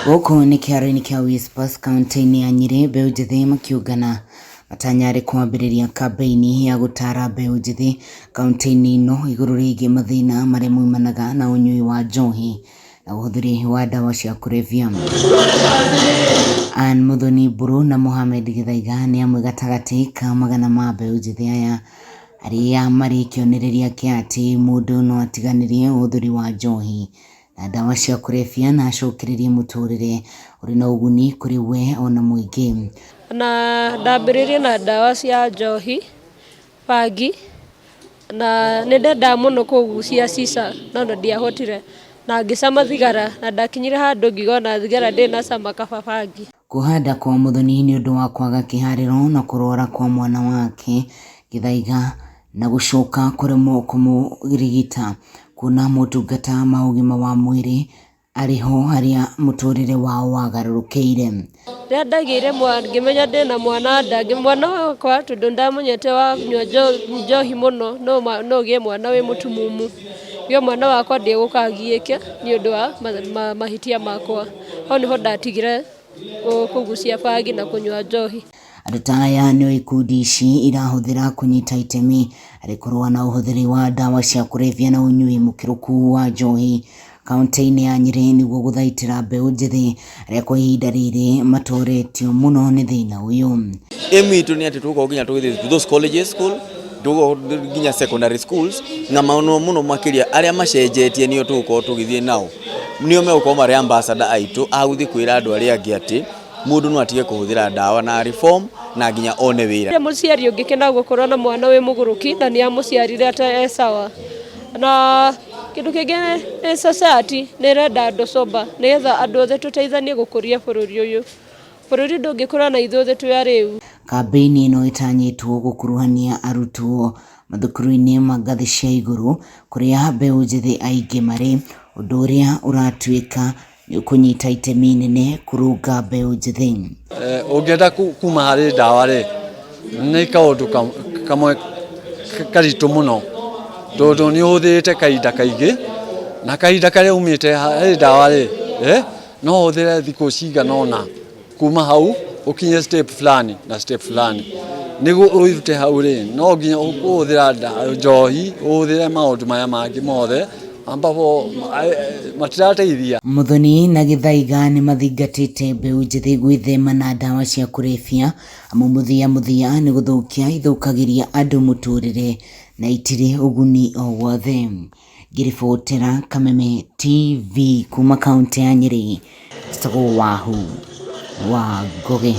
Gũkũ nĩ kĩharo-inĩ kĩa Whispers kaunti-inĩ ya Nyĩrĩ, mbeũ njĩthĩ makĩũngana matanyarĩ kwambĩrĩria kambĩini ya gũtara mbeũ njĩthĩ kaunti-inĩ ĩno igũrũ rĩgiĩ mathĩna marĩa maumanaga na ũnyui wa njohi na ũhũthĩri wa ndawa cia kũrebia. Ann Muthoni Mburu na Mohamed Gĩthaiga nĩ amwe gatagatĩ ka magana ma mbeũ njĩthĩ aya arĩa marĩ kĩonereria kĩa atĩ mũndũ no atiganĩrie ũhũthĩri wa njohi na ndawa cia kũrebia na acokererie mũtũrĩre ũrĩ na ũguni kũrĩ we ona mũingĩ. Na ndambĩrĩirie na ndawa cia njohi, bangi, na nĩ ndendaga mũno kũgucia cica no ndiahotire, na ngĩcama thigara na ndakinyire handũ ngiuga ona thigara ndĩrĩ na cama kaba bangi. Kũhanda kwa Muthoni nĩ ũndũ wa kwaga kĩharĩro na kũrwara kwa mwana wake Gĩthaiga na gũcoka kũremwo kũmũrigita kuona motungata ma ũgima wa mwĩrĩ arĩ ho harĩa mũtũrĩre wao wagarũrũkĩire. Rĩrĩa ndagĩire mwana ngĩmenya ndĩna mwana nda, mwana wakwa tondũ nĩndamenyete wanyua njohi mũno no ũgĩe mwana wĩ mũtumumu. Ngĩona mwana wakwa ndegũka agiĩke nĩ ũndũ wa mahĩtia makwa. Hau nĩho ndatigire kũgucia bangi na kũnyua njohi. Andũ ta aya nĩo ikundi ici irahũthĩra kũnyita itemi harĩ kũrũa na ũhũthĩri wa ndawa cia kũrebia na ũnyui mũkĩrũku wa njohi kaunti-inĩ ya Nyĩrĩ nĩguo gũthaitĩra mbeũ njĩthĩ arĩa kwa ihinda rĩrĩ matoretio mũno nĩ thĩna ũyũ. Aim itũ nĩ atĩ tũgũkorwo nginya tũgĩthiĩ to those colleges school tũgũkorwo nginya secondary schools na mũno mũno makĩria arĩa macenjetie nĩo tũgũkorwo tũgĩthiĩ nao nĩo megũkorwo marĩ ambassador aitũ a gũthiĩ kwĩra andũ arĩa angĩ atĩ mũndũ no atige kũhũthĩra ndawa na reform na nginya one wĩra. Gũtirĩ mũciari ũngĩkena gũkorwo na mwana wĩ mũgũrũki na nĩ amũciarire e sawa. Na kĩndũ kĩngĩ nĩ society nĩ ĩrenda andũ sober nĩgetha andũ othe tũteithanie gũkũria bũrũri ũyũ. Bũrũri ndũngĩkũra na ithuĩ othe twĩ arĩu. Kambĩini ĩno ĩtanyĩtwo gũkuruhania arutwo mathukuru-inĩ ma ngathĩ cia igũrũ kũrĩa mbeũ njĩthĩ aingĩ marĩ, ũndũ ũrĩa ũratuĩka nĩ ũkũnyita itemi inene kũrũnga mbeũ njĩthĩ. Ũngĩenda kuma harĩ ndawa rĩ, nĩ kaũndũ kamwe karitũ mũno, tondũ nĩ ũhũthĩrĩte kahinda kaingĩ, na kahinda karĩa umĩte harĩ ndawa rĩ, no ũhũthĩre thikũ cigana ũna kuma hau ũkinye step fulani na step fulani. Nĩguo wĩrute hau rĩ, no nginya ũkũhũthĩra njohi, ũhũthĩre maũndũ maya mangĩ mothe ambapo matirateithia. Muthoni na Gĩthaiga nĩ mathingatĩte mbeũ njĩthĩ gwĩthema na ndawa cia kũrebia amu mũthia mũthia nĩ gũthũkia ithũkagĩria andũ mũtũrĩre na itirĩ ũguni o wothe. Ngĩribotera Kameme TV kuma kaũntĩ ya Nyĩrĩ, njĩtagwo Wahu wa Ngũgĩ.